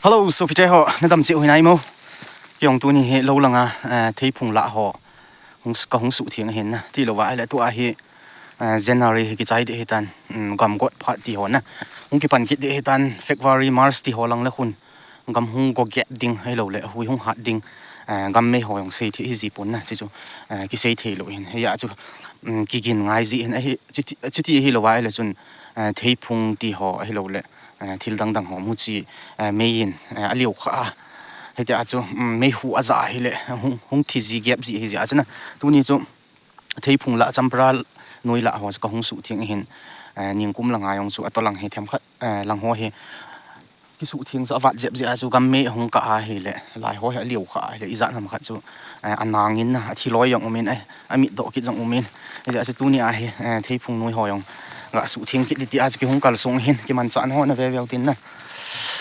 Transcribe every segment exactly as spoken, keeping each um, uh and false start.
Hello, sopite ho, nadam cheh u hinai mo? Kei jong tuni hi lou langa, eh, theiphung lah ho hung, kahung suhtheng ahin na. Tilouva ahile tua hi, eh, January hi kichai ding ahitan, um, gam got phat ti ho na. Hung kipan kit ding ahitan, February, March ti ho lang le khun gam hung go get ding, ahilouleh hui hung hat ding, eh, gam mei ho jong seithei hi jipon na, chuchu, eh, kisei theilou hin. Hijeh a chu, um, kigin ngai ji hin ahi, chuti, chuti ahilouva ahile chun, eh, theiphung ti ho ahilouleh, eh, thil dangdang ho muchi, eh, mei in, eh, aliu kha a. Hitia chu, um, meihu aja ahile hung, hung thi ji gep ji ahijeh a chu na. Tuni chu theiphung lah, champra noi lah ho chu kahung suhtheng ahin, eh, ningkum langa jong chu atolang hi themkhat, eh, lang ho hi kisuhtheng chu avat jep jeh a chu gam mei hung kah ahile, lai ho hi aliu kha ahile, ijat ham khat chu, eh, anang in na, athi loi jong um in, eh, amitdoh kit jong um in. Hijeh a chu tuni a hi, eh, theiphung noi ho jong gasuhtheng kit ding tia chu kihung kalsong ahin, kimanchah ho nave veu tin na.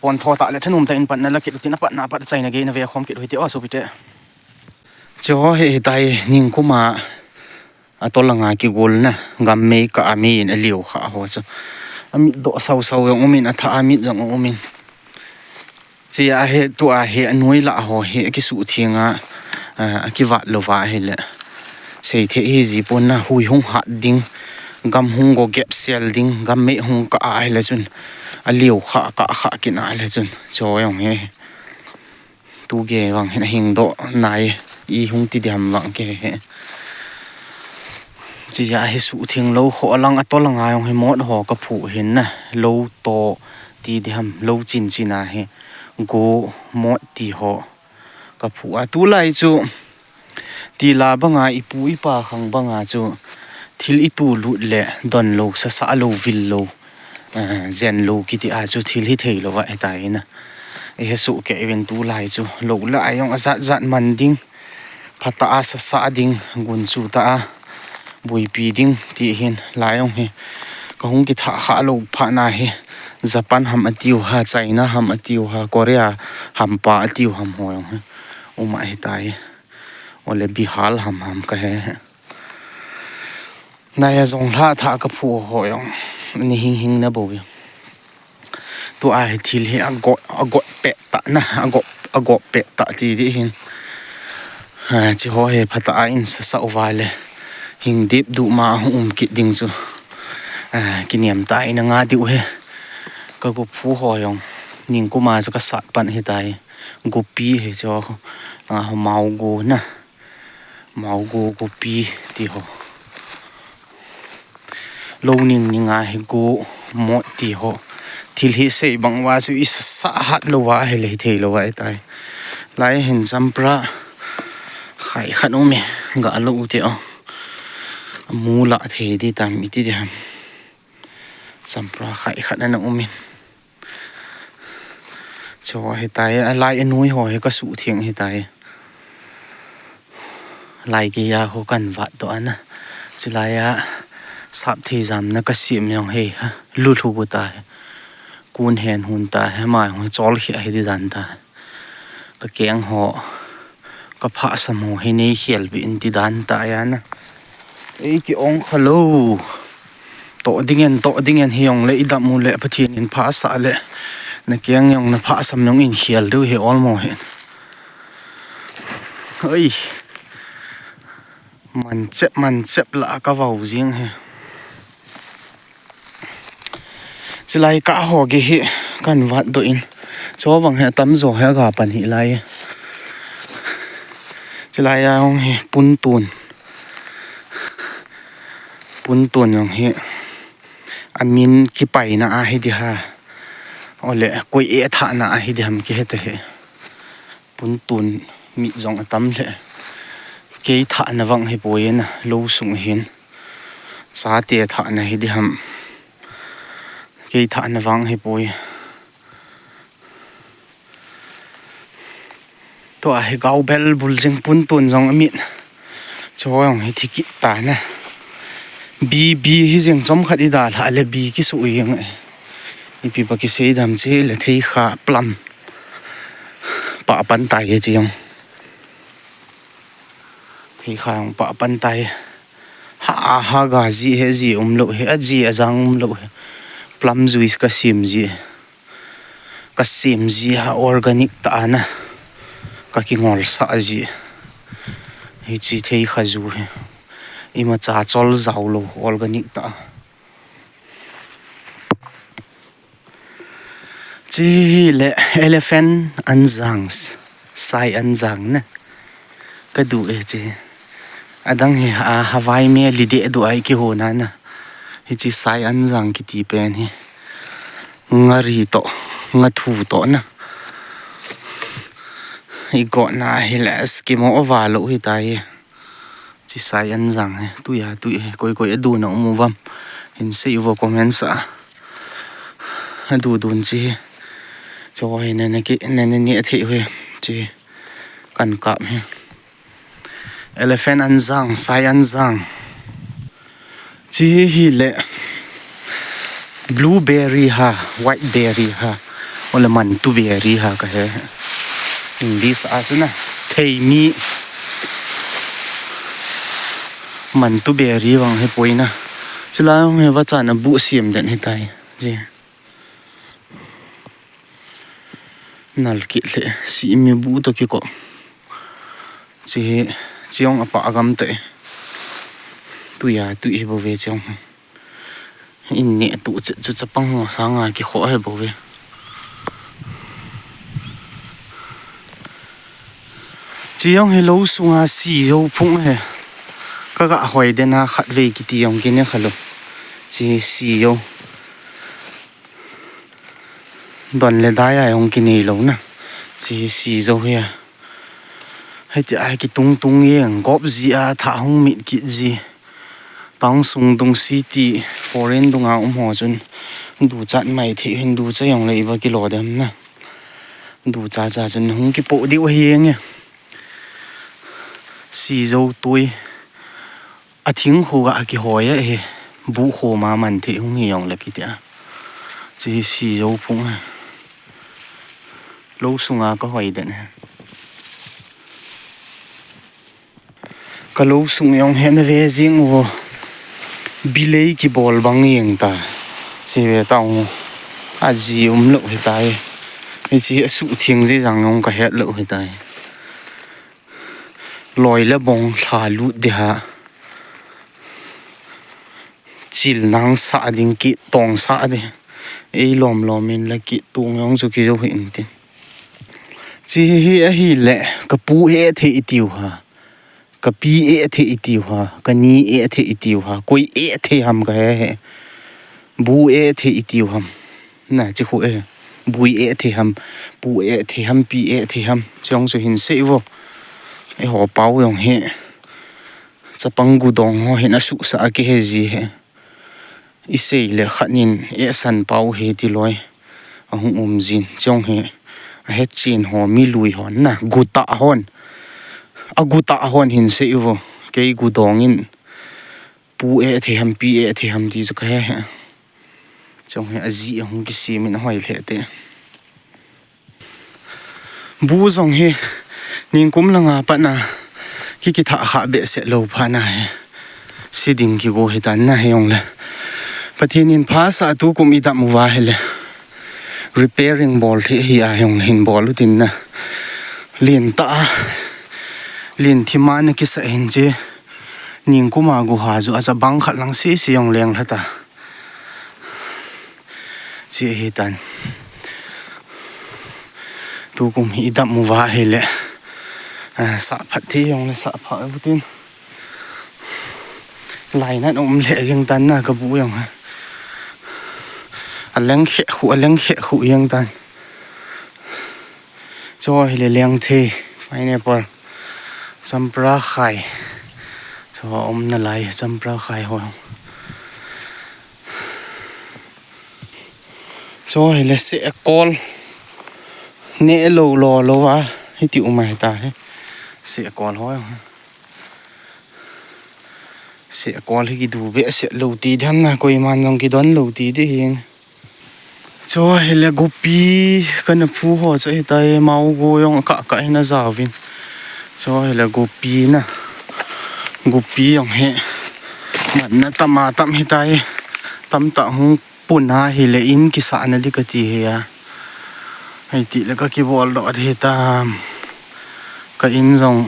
Pontho tah le thanum tah in patna la kit u tin, apatna apat, achaina gei nave khom kit u hite o sopite. Chuho hi hitai ningkum a atolanga kigolna, gam mei kah a mei in aliu kha ho chu. Amitdoh sausau jong um in, athah a mit jong um in. Chea hi tua hi anoi lah ho hi akisuhtheng a, a, akivat louva ahile seithei hi jipon na, hui hung hat ding, gam hung go gep sel ding, gam mei hung kah ahile chun aliu kha, kah kha kit ahile chun. Chuho jong hi tuge vang hin ahingdoh nai, i hung ti diham vang ke he. Chea hi suhtheng lou ho alang, atolanga jong hi mot ho kaphu hin na, lou to ti diham, lou chinchin a hi go mot ti ho kaphu a. Tulai chu tila banga, ipu ipa khang banga chu thil itu lut le donlou, sasah lou, villou, eh, jenlou kiti a chu thil hitheilou ahitai na. Ihesoh kei uvin tulai chu lou lah a jong ajat jat man ding, phatah a sasah ding, gunchu tah a boipi ding ti hin, lai jong hi kahung kithah kha lou phat na hi, Japan ham atiu ha, China ham atiu ha, Korea hampa atiu ham ho jong hi um ahitai. Ole Bihar ham ham kahe. Naya jong lha thah kaphu ho jong ni hing hing na bou ve. Tua hi thil hi agot, agot pet tah na, agot, agot pet tah ti ding hin. Ha, chuho hi phatah a in sasah uva le hing dip duh ma hung um kit ding chu, a, kinem tah in anga diu hi. Kago phu ho jong ningkum a chu kasat pan ahitai. Gopi hi chu, a, mao go na. Mao go, gopi ti ho. Lou ning ning a hi go mot ti ho. Thil hi sei bang uva chu isasah hat lou va ahile hitheilou ahitai. Lai hin champra khai khat um e, ga lou u te o. Amu lah thei ding tam iti diham. Champra khai khat ana um in. Chuho ahitai, alai anoi ho hi kasuhtheng ahitai. Lai geiya ho kahin vatdoh ana. Chulai a sapthei jamna kasem jong hi, lulhu bu ta hi. Kun hen hun ta hi, ama jong hi cholkhia hi di dan ta. Kakeng ho, kaphahsam ho hi nei khel peh in ti dan ta ahi na. Ei ki-ong kha lou. Toh ding en, toh ding en, hijongle idam u le Pathen in phasah le nakeng jong naphahsam jong in khel diu hi olmo hi. Oi. Manchep, manchep lah a kavau jing hi. Chulai kah ho gei hi kahin vatdoh in. Chuvang hi atamjo hi aga pan hih lai. Chulai a jong hi puntun. Puntun jong hi amin kipaina ahi di ham. Ole koi e thahna ahi di ham kihe tahih. Puntun mit jong atam lheh. Kei thahna vang hipoi na, lou sung hin. Chate thahna hi di ham. Kei thahna vang hipoi. Tua hi gaubel bul jing puntun jong amit. Chuho jong hi thi kit ta na. Bi, bi hi jeng chomkhat idalhah le bi kisuh jeng e. Ipi ba kisei dam chule theikha plum. Pah pan tai e chi jong. Theikha jong pah pan tai. Ha, a ha ga ji he ji umlou he, aji ajang umlou he. Plum juice kasem ji. Kasem ji a organic tah a na. Kakingol sah ji. Hiche thei khaju hi. Imacha chol jao lou organic tah a. Hiche hi le elephant anjang, sai anjang na. Kadu e hiche. Adang hi a Hawaii mel li deh duh a ikihou na na. Hiche sai anjang kiti pen hi. Nga ri toh, nga thu toh na. Igot na hi le Eskimo ava lou hitai. Hiche sai anjang hi, tui a tui hi, koi koi adu na um uvam. Hin sei uvo comments a. Adu dun hiche hi. Hiche hi nana ki, nana neh thei hi. Hiche kan kap hi. Elephant anjang, sai anjang. Hiche hi le blueberry ham, whiteberry ham, ole mantu berry ham kahe. English a chu na, theimi mantu berry vang hipoi na. Chulai jong hi vachan a buh sem den hitai. Hiche. Nal kit le, simi buh toh kiko. Hiche, hiche jong apa agam te. Tui a tui hi bou ve hiche jong. In neh tuh chet chu chapang ho sanga kikhoh hi bou ve. Hiche jong hi lou sunga sijou phung hi. Kaga hoi den a khatvei kiti jong kine khalou. Hiche sijou. Don le dai a jong kinei lou na. Hiche sijou hi a. Hitia hi kitung tung jeng, gop ji a, thah hung mit kit ji. Town sung dung city, foreign dunga um ho chun. Duchat mai thei hin ducha jong le iva kilo dem na. Ducha cha chun hung kipoh diu ahi jeng e. Sijou tui. Athing khu ga kihoi ahi. Buh khu ma man thei hung hi jong le kitia. Hiche sijou phung a. Lou sunga kahoi den hi. Ka lou sung jong hi nave jing uvo. Bilei kibol bang jeng ta. Hiche ve tao. Aji umlou hitai. Hiche asuh theng ji jang jong kahet lou hitai. Loi le bong lha lut ding ham. Chil nang sah ding, kit tong sah ding. Ei lom lom in le kit tong jong chu kijou hih in tin. Hiche hi ahi le, ka pu e thei itiu ham. Ka pi e thei itiu ham. Ka ni e thei itiu ham. Koi e thei ham kahe he. Bu e thei itiu ham. Na, hiche khu e. Bui e thei ham, pu e thei ham, pi e thei ham. Hiche jong chu hin sei uvo. Eiho pau jong hi. Chapang gudong ho hin asuhsah a kihe ji hi. Isei le khat nin eisan pau hi tiloi. Ahung um jin. Hiche jong hi. Ahechen ho, milui hon na. Gutah hon. Agutah hon hin sei uvo. Kei gudong in. Pu e thei ham, pi e thei ham ti chu kahe he. Hiche jong hi ajih ahung kisem in ahoi lheh te. Bu jong hi ningkum langa pat na ki, kithah kha behseh lou phat na hi. Se ding kigo hitan na hi jong le. Pathen in phasah a tukum idam uva hi le. Repairing bol thei hi a jong le hin bol utin na. Lentah a. Len thim a na kisah hin hiche. Ningkum a guha chu achabang khat lang sese jong leng lhata. Hiche hitan. Tukum hi idam uva hi le. Ah, sah phat thei jong le sah phat utin. Lainat um lheh jeng tan na ka bu jong ha. Aleng khe khu, aleng khe khu jeng tan. Hiche hi le lengthei, pineapple, champra khai. Hiche um nalai, champra khai ho. Hiche hi le sehkol. Neh lou lou lou a, hiti um ahi ta hi. Sehkol ho. Sehkol hi kidu behseh lou ti diham na, koiman jong kidon lou ti ding hin. Hiche hi le gopi kana phu ho chu hitai, mao go jong kah kah hin ajaovin. Hiche hi le gopi na. Gopi jong hi. Manna tam a tam hitai. Tamtah hung pun a hi le in kisah na ding kati hi a. Hei ti le ka kibol doh di hitam. Ka in jong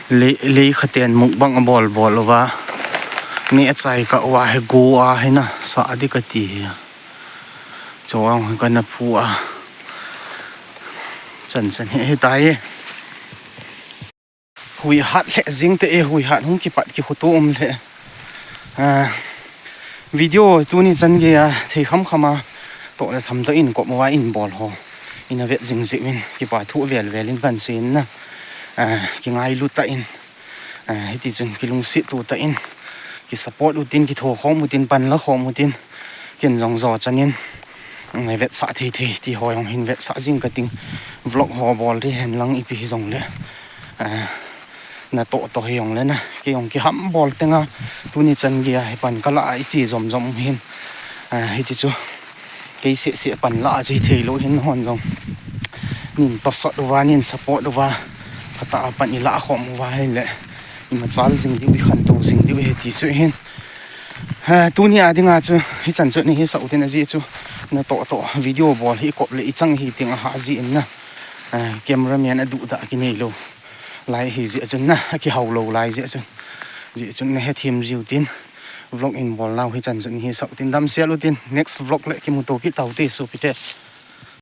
lei, lei khaten mukbang a bol bol uva. Neh chai ka uva he go a he na sa di ka ti hi. Chuang ka na phu a. Chan chan he he tai. Hui hat lheh jing te e, hui hat hung kipat kikhutu um lheh. Ah, video tuni chan gei a thei kham kham a toh le tham tah in kop uva in bol ho. In a vet jing jing in kipa thu vel vel in kan sei in na. Ah, kingailu tah in. Ah, hiti chun kilungset tu tah in. Ki support utin, kitho khom utin, pan la khom utin. Ken jong jo chan in. Ngai vetsah thei thei ti ho jong hin vetsah jing ka ting. Vlog ho bol di hen lang ipi hi jong le. Ah, na toh toh hi jong le na. Kei jong kiham bol tenga. Tuni chan gei a hi pan ka la a i chi jom jom hin. Ah, hiti chu. Kei seh seh pan la a chi thei lou hin hon jong. Nin toh sot uva, nin support uva. Kata a pan i la khom uva hi le. I machal jing diu, i khantou jing diu hi ti chu hin. Ha, tuni a dinga chu, hi chan chu ni hi sau tin a ji chu. Na toh toh video bol hi kop le i chang hi ting a ha ji in na. Ah, cameraman a duh da ki nei lou. Lai hi ji a chun na, a kihau lou lai ji a chun. Ji a chun na he thim jiu tin. Vlog in bol nau hi chan chu ni hi sau tin dam sial u tin. Next vlog le kimu to kit tau te sopi te.